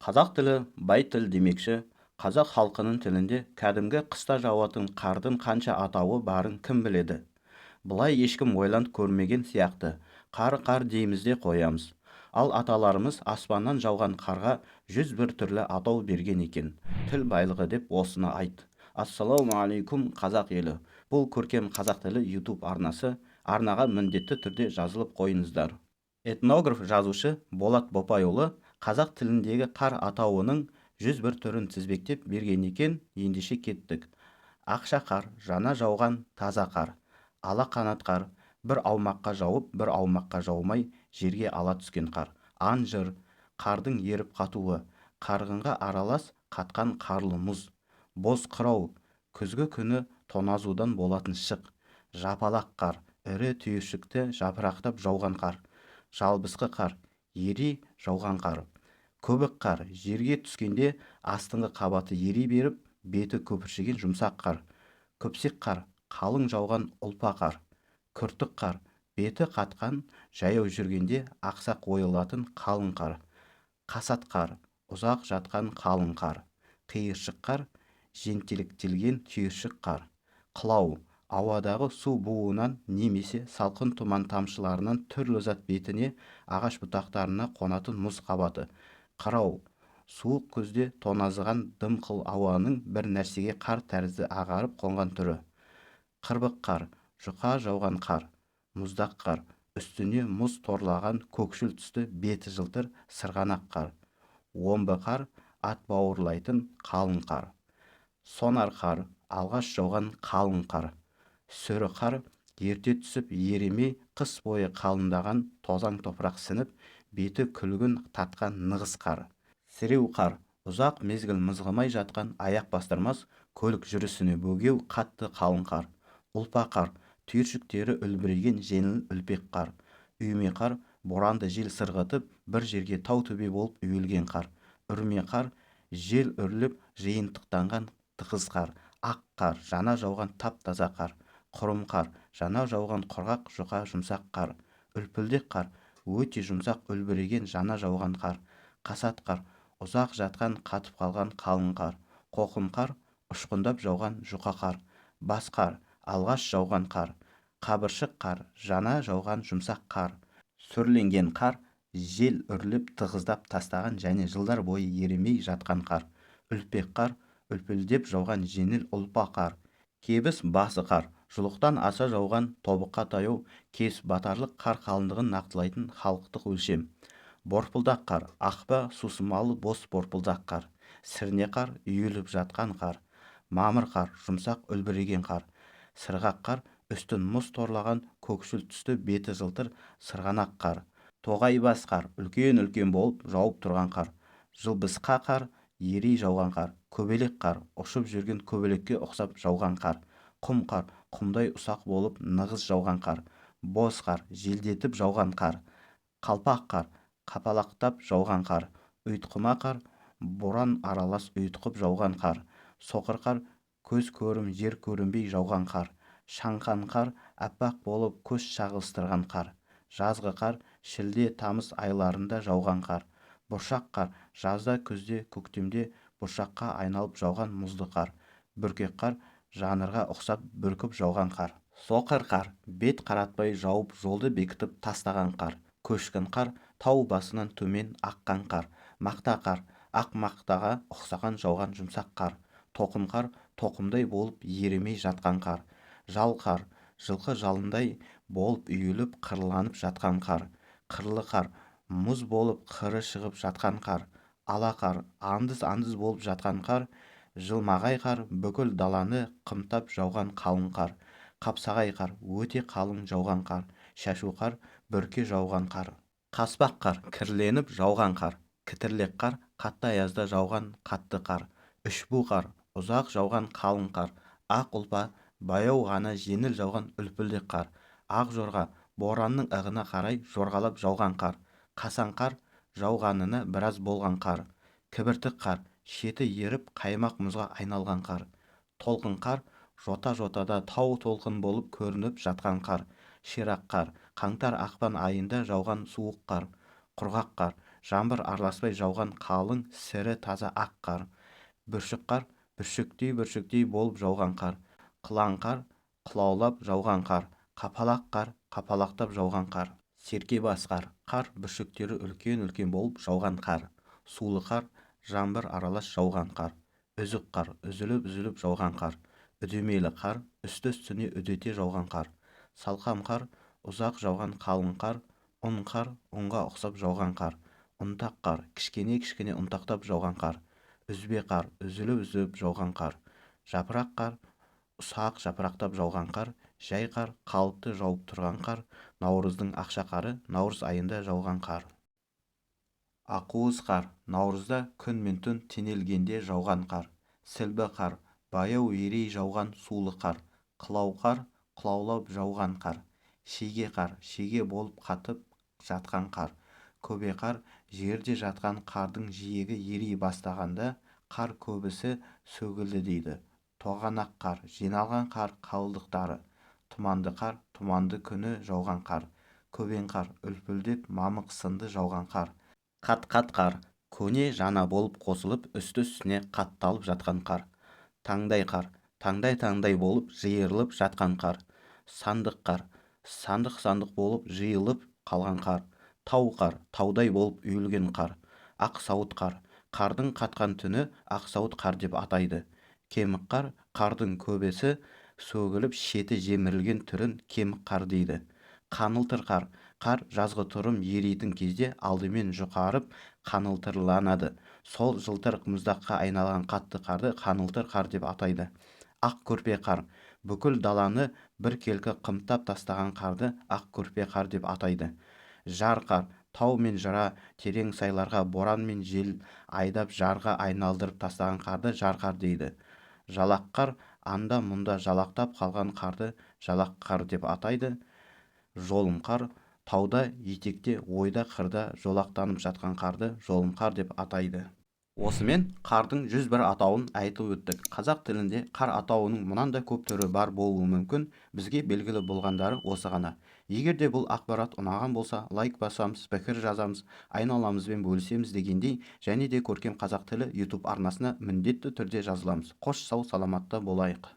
Қазақ тілі бай тіл демекші, қазақ халқының тілінде кәдімгі қыста жауатын қардың қанша атауы барын кім біледі? Былай ешкім ойланып көрмеген сияқты. Қар-қар дейміз де қоямыз. Ал аталарымыз аспаннан жауған қарға 101 түрлі атау берген екен. Тіл байлығы деп осыны айт. Ассалаумағалейкум, қазақ елі! Бұл Көркем қазақ тілі YouTube арнасы. Арнаға міндетті түрде жазылып қойыңыздар. Этнограф, жазушы Болат Бопайұлы қазақ тіліндегі қар атауының 101 түрін тізбектеп берген екен. Ендеше кеттік. Ақша қар – жаңа жауған таза қар. Ала қанат қар – бір аумаққа жауып, бір аумаққа жаумай, жерге ала түскен қар. Анжыр – қардың еріп қатуы, қарғынға аралас қатқан қарлы мұз. Боз қырау – күзгі күні тоңазудан болатын шық. Жапалақ қар – ірі түйіршікті жапырақтап жауған қар. Жалбысқы қар – ери жауған қар. Көбік қар – жерге түскенде астыңғы қабаты ери беріп, беті көпіршіген жұмсақ қар. Күпсек қар – қалың жауған ұлпа қар. Күртік қар – беті қатқан, жаяу жүргенде ақсақ ойылатын қалың қар. Қасат қар – ұзақ жатқан қалың қар. Қиыршық қар – жентектелген түйіршік қар. Қылау – ауадағы су буынан немесе салқын тұман тамшыларынан түрлі зат бетіне, ағаш бұтақтарына қонатын мұз қабаты. Қырау – суық күзде тоңазыған дымқыл ауаның бір нәрсеге қар тәрізді ағарып қонған түрі. Қырбық қар – жұқа жауған қар. Мұздақ қар – үстіне мұз торлаған көкшіл түсті, беті жылтыр сырғанақ қар. Омбы қар – ат бауырлайтын қалың қар. Сонар қар – алғаш жауған қалың қар. Сөрі қар – ерте түсіп, еремей, қыс бойы қалыңдаған, тозаң топырақ сіңіп, беті күлгін тартқан нығыз қар. Сіреу қар – ұзақ мезгіл мызғымай жатқан, аяқ бастырмас, көлік жүрісіне бөгеу қатты қалың қар. Ұлпа қар – түйіршіктері үлбіреген жеңіл үлпек қар. Үйме қар – боранды жел сырғытып, бір жерге тау төбе болып үйілген қар. Үрме қар – жел үрлеп жиынтықтанған тығыз қар. Ақ қар – жаңа жауған тап-таза қар. Құрым қар – жаңа жауған құрғақ, жұқа, жұмсақ қар. Үлпілдек қар – өте жұмсақ, үлбіреген жаңа жауған қар. Қасат қар – ұзақ жатқан, қатып қалған қалың қар. Қоқым қар – ұшқындап жауған жұқа қар. Бас қар – алғаш жауған қар. Қабыршық қар – жаңа жауған жұмсақ қар. Сүрленген қар – жел үрлеп, тығыздап тастаған және жылдар бойы еремей жатқан қар. Үлпек қар – үлпілдеп жауған жеңіл ұлпа қар. Кебіс басы қар – жұлықтан аса жауған, тобыққа таяу, кесіп батарлық қар қалыңдығын нақтылайтын халықтық өлшем. Борпылдақ қар – ақпа, сусымалы бос борпылдақ қар. Сірне қар – үйіліп жатқан қар. Мамыр қар – жұмсақ, үлбіреген қар. Сырғақ қар – үстін мұз торлаған көкшіл түсті, беті жылтыр сырғанақ қар. Тоғай бас қар – үлкен-үлкен болып жауып тұрған қар. Жылбысқа қар – ери жауған қар. Көбелек қар – ұшып жүрген көбелекке ұқсап жауған қар. Құм қар – құмдай ұсақ болып нығыз жауған қар. Боз қар – желдетіп жауған қар. Қалпақ қар – қапалақтап жауған қар. Ұйтқыма қар – боран аралас ұйтқып жауған қар. Соқыр қар – көз көрім жер көрінбей жауған қар. Шаңқан қар – аппақ болып көз шағылыстырған қар. Жазғы қар – шілде-тамыз айларында жауған қар. Бұршақ қар – жазда, күзде, көктемде бұршаққа айналып жауған мұзды қар. Бүркек қар – жаңбырға ұқсап бүркіп жауған қар. Соқыр қар – бет қаратпай жауып, жолды бекітіп тастаған қар. Көшкін қар – тау басынан төмен аққан қар. Мақта қар – ақ мақтаға ұқсаған жауған жұмсақ қар. Тоқым қар – тоқымдай болып еремей жатқан қар. Жал қар – жылқы жалындай болып үйіліп, қырланып жатқан қар. Қырлы қар – мұз болып қыры шығып жатқан қар. Ала қар – андыз-андыз болып жатқан қар. Жылмағай қар – бүкіл даланы қымтап жауған қалың қар. Қапсағай қар – өте қалың жауған қар. Шашу қар – бүрке жауған қар. Қаспақ қар – кірленіп жауған қар. Кітірлек қар – қатты аязда жауған қатты қар. Үшбу қар – ұзақ жауған қалың қар. Ақ ұлпа – баяу ғана жеңіл жауған үлпілдек қар. Ақ жорға – боранның ығына қарай жорғалап жауған қар. Қасаң қар – жауғанына біраз болған қар. Кібіртік қар – шеті еріп, қаймақ мұзға айналған қар. Толқын қар – жота-жотада тау толқын болып көрініп жатқан қар. Ширақ қар – қаңтар-ақпан айында жауған суық қар. Құрғақ қар – Жаңбыр араласпай жауған қалың, сірі таза ақ қар. Бүршік қар, бүршіктей-бүршіктей болып жауған қар. Қылаң қар, қылаулап жауған қар. Қапалақ қар, қапалақтап жауған қар. Серкебас қар, қар бүршіктері үлкен-үлкен болып жауған қар. Сулы қар, жаңбыр аралас жауған қар. Үзік қар, үзіліп-үзіліп жауған қар. Үдемелі қар, үсті-үстіне үдете жауған қар. Салқам қар, ұзақ жауған қалың қар. Ұн қар, ұнға ұқсап жауған қар. Ұнтақ қар, кішкене-кішкене ұнтақтап жауған қар. Үзбе қар, үзіліп-үзіліп жауған қар. Жапырақ қар, ұсақ жапырақтап жауған қар. Жай қар, қалыпты жауып тұрған қар. Наурыздың ақша қары, наурыз айында жауған қар. Ақуыз қар, наурызда күн мен түн теңелгенде жауған қар. Сілбі қар, баяу ери жауған сулы қар. Қылау қар, қылаулап жауған қар. Шеге қар, шеге болып қатып жатқан қар. Көбе қар, жерде жатқан қардың жиегі ери бастағанда қар көбісі сөгілді дейді. Тоғанақ қар, жиналған қар қалдықтары. Тұманды қар, тұманды күні жауған қар. Көбең қар, үлпілдеп мамық сынды жауған қар. Қат-қат қар, көне жаңа болып қосылып үсті-үстіне қатталып жатқан қар. Таңдай қар, таңдай-таңдай болып жиырылып жатқан қар. Сандық қар, сандық-сандық болып жиылып қалған қар. Тау қар, таудай болып үйілген қар. Ақ сауыт қар, қардың қатқан түні ақ сауыт қар деп атайды. Кемік қар, қардың көбесі сөгіліп шеті жемірілген түрін кемік қар дейді. Қанылтыр қар, қар жазғытұрым еритін кезде алдымен жұқарып қанылтырланады. Сол жылтыр мұздаққа айналған қатты қарды қанылтыр қар деп атайды. Ақ көрпе қар, бүкіл даланы біркелкі қымтап тастаған қарды ақ көрпе қар деп атайды. Жар қар, тау мен жыра, терең сайларға боран мен жел айдап жарға айналдырып тастаған қарды жар қар дейді. Жалақ қар, анда-мұнда жалақтап қалған қарды жалақ қар деп атайды. Жолым қар, тауда, етекте, ойда, қырда жолақтанып жатқан қарды жолым қар деп атайды. Осымен қардың 101 атауын айтып өттік. Қазақ тілінде қар атауының мұнан да көп түрі бар болуы мүмкін. Бізге белгілі болғандары осы ғана. Егер де бұл ақпарат ұнаған болса, лайк басамыз, пікір жазамыз, айналамызбен бөлісеміз дегендей, және де Көркем қазақ тілі YouTube арнасына міндетті түрде жазыламыз. Қош, сау саламатта болайық.